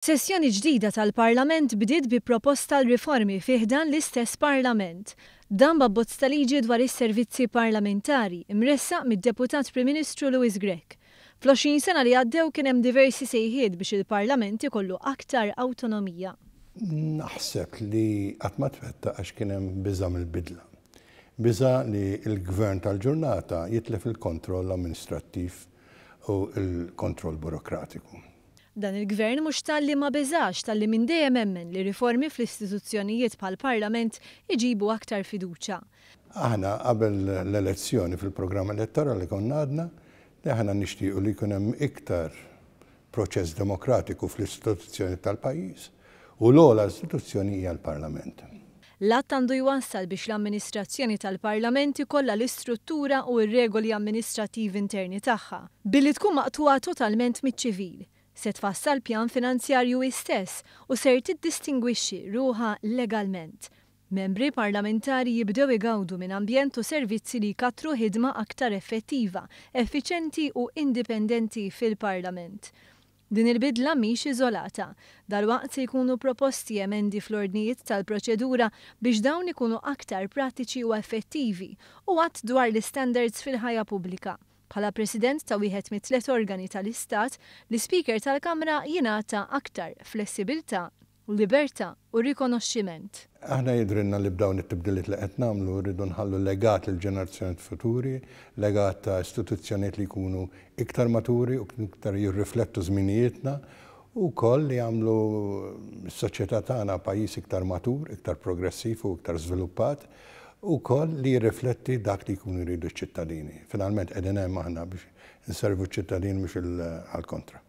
Sessjoni ġdida tal-Parlament bdiet bi proposta għal riformi fi ħdan l-istess Parlament. Dan b'abbozz ta' liġi dwar is-servizzi parlamentari, imressaq mid-Deputat Prim Ministru Louis Grech. Fl-20 sena li għaddew kien hemm diversi sejħiet biex il-Parlament ikollu aktar awtonomija. Naħseb li qatt ma twettaq għax kien hemm biża' mill-bidla. Biża' li l-Gvern tal-ġurnata jitlef il-kontroll amministrattiv u l-kontroll burokratiku. Dan il-Gvern mhux talli ma beżax talli minn dejjem emmen li riformi fl-istituzzjonijiet bħall-Parlament iġibu aktar fiduċja. Aħna qabel l-elezzjoni fil-programm elettorali konna għadna li aħna nixtiequ li jkun hemm iktar proċess demokratiku fl-istituzzjonijiet tal-pajjiż u l-ogħla istituzzjoni hija l-Parlament. L-att għandu jwassal biex l-amministrazzjoni tal-Parlament ikollha l-istruttura u r-regoli amministrattivi interni tagħha, billi tkun maqtugħa totalment miċ-ċivil. Se tfassal pjan finanzjarju hi stess u ser tiddistingwixxi ruħha legalment. Membri parlamentari jibdew igawdu minn ambjent u servizzi li jkattru ħidma aktar effettiva, effiċenti u indipendenti fil-Parlament. Din il-bidla mhix iżolata. Dalwaqt se jkunu proposti emendi fl-ordnijiet tal-proċedura biex dawn ikunu aktar prattiċi u effettivi u att dwar l-istandards fil-ħajja pubblika. Bħala President ta' wieħed mit-tliet organi tal-Istat, l-Ispeaker tal-Kamra jingħata aktar flessibilità, libertà u rikonoxximent. Aħna jidhrilna li b'dawn it-tibdiliet li qed nagħmlu rridu nħallu legat lill-ġenerazzjonijiet futuri, legat ta' istituzzjonijiet li jkunu iktar maturi u iktar jirriflettu żminijietna u wkoll li jagħmlu s-soċjetà tagħna pajjiż iktar matur, iktar progressiv u iktar żviluppat u wkoll li jirrifletti dak li jkunu jridu ċ-ċittadini. Finalment qegħdin hemm aħna biex inservu ċ-ċittadini mhux għall-kontra.